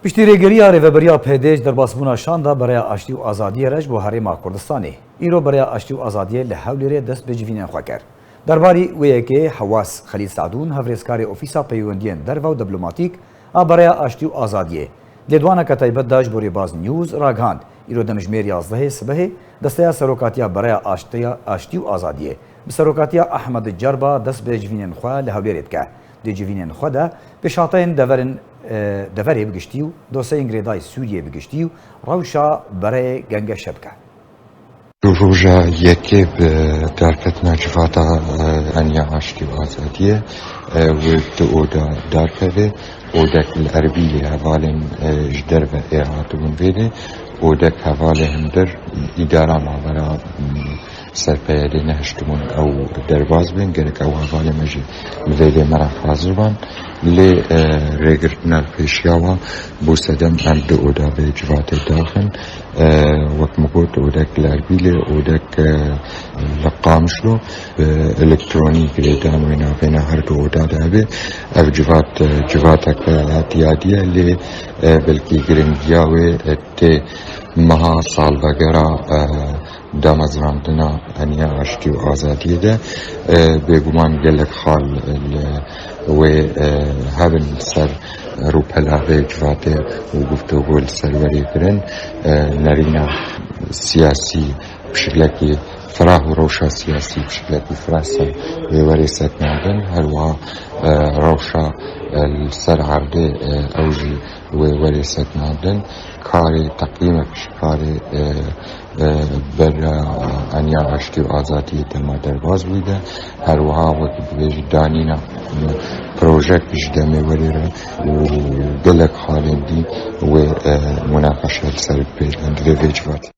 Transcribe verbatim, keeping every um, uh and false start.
Piştî rêgiriya Rêveberiya P D ji derbasbûna şanda Bereya Aştî û Azadiyê re ji bo Herêma Kurdistanê, îro Bereya Aştî û Azadiyê li Hewlêrê dest bi civînên xwe kir. Derbarî wê yekê Hewas Xelîl Sadûn, hevrêzkarê Ofîsa Peywendiyên Derve û Diplomatîk a Bereya Aştî û Azadiyê, lêdwaneke taybet da ji bo Rêbaz News ragihand. Îro demjimêr yazdehê sibehê Desteya Serokatiya Bereya Aştiya, Aştî û Azadiyê bi serokatiya Ehmed Cerba dest bi civînên xwe li Hewlêrê dike. Di civînên xwe de pêşhateyên deverên, e, deverê bi giştî û dosyeyên girêdayî Sûriyê bi giştî û rewşa bereyê gengeşe dike. Roja yekê bi darketina civata, e, Eniya Aştî û Azadiyê, e, wê di oda darkeve, odek li Erbîlê hevalên, e, ji derve ê hatibûn vêlê, odek hevalê hundir îdara mabera, m, ser P Y D'ê nehiştibûn ew derbas bên, gerek ew hevalê me jî li vê dê me re hazir ban. Lê, e, rêgirtina li pêşiya wan bû sedem em di oda vê civatê daxin. E, wek min got, odek li Erbîlê, odek, e, li Qamişlo, e, elektronî girêdan wê navêna her du oda de hebe. Ev civat, e, civateke etiyadî ye, lê, e, belkî giringiya wê, e, tê meha salvegera, e, damezrandina Eniya Aştî û Azadiyê de, e, bêguman gelek xal li wê, e, hebin li ser rûpela vê civatê û guftûgo li ser werê kirin, e, nerîna siyasî bi şiklekî firah û rewşa siyasî bi şiklekî firah ser wê werê seknandin. Her wiha, e, rewşa, e, li ser erdê, e, ew jî wê werê seknandin. Karê teqîmek ji karê, e, e, ber, e, Eniya Aştî û Azadiyê dema derbas bûyî de, her wiha wek dibêjî danîna, e, projek ji demê werê re û gelek xalên dî wê, e, munaqeşe li ser bipêlin di vê vê civatê.